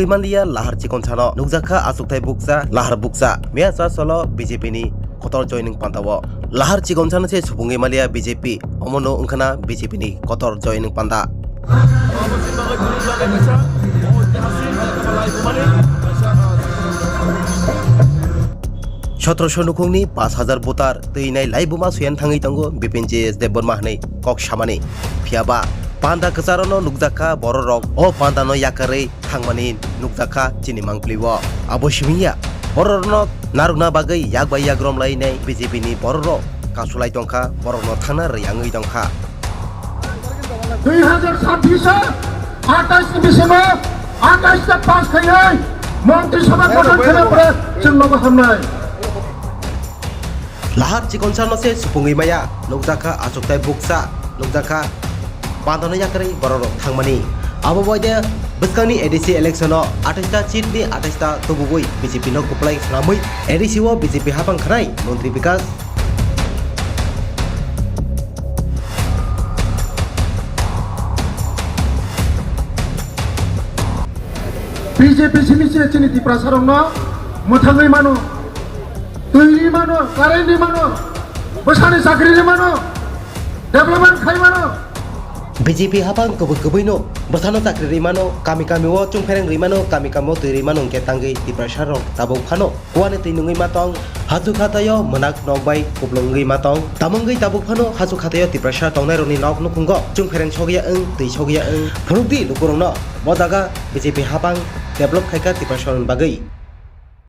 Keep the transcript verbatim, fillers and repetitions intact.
Manliya lahar chikonsano nukjakha achukthai bukcha, lahar bukcha. Miya cha solo B J P ni kotor joining pantao. Lahar chikonsano se supungwi manliya B J P, omono wngkhana B J P ni kotor joining panda. Sotoroso nukhungni pash hajar voter twinai laibuma suyan thangwi tongo Bipin J S Debbarma hwnwi kok samani. Phiyaba panda kwcharano nukjakha bororok o pandano yakarwi thangmani nukjakha chini mangpili o. Abo simi ya, bororokno narwkna bagwi yak bai yak romlainai B J P ni bororok kasulai tongkha, borokno thangna rwi wngwi tongkha. Dui hajar sabbish o atais ni bisingo atais ta pass khainai Montri Sabha gothan khaina pore chwng logo hamnai. Lahar chikonsano se supungwi maya, nukjakha achukthai bukcha, nukjakha pandano yakarwi bororok thangmani. Abo baide bwskangni A D C election o atais ta seat ni atais ta tubugwi B J P no kwplai swnamwi A D C o B J P hapang khanai Montri Bikas. B J P simi se chini Tiprasa rokno mwthangwi mano, twi ri mano, karwi ri mano, bwsani chakri ri mano, development khai mano. B J P hapang kubui kubui no bwsano chakri ri mano, kami kami o chungphereng ri mano, kami kami o twi ri mano, hwnkhe tangwi Tiprasa rok tabuk phano kuani twi nungwi ma tong, hachu khathaio mwnak nok bai kuplung wngwi ma tong. Tamo wngwi tabuk phano hachu khathaio Tiprasa tongnairokni nok nukhungo chungphereng sogya wng, twi sogya wng. Phunukdi lukurokno, bo jaga B J P hapang develop khaikha Tiprasarokni bagwi.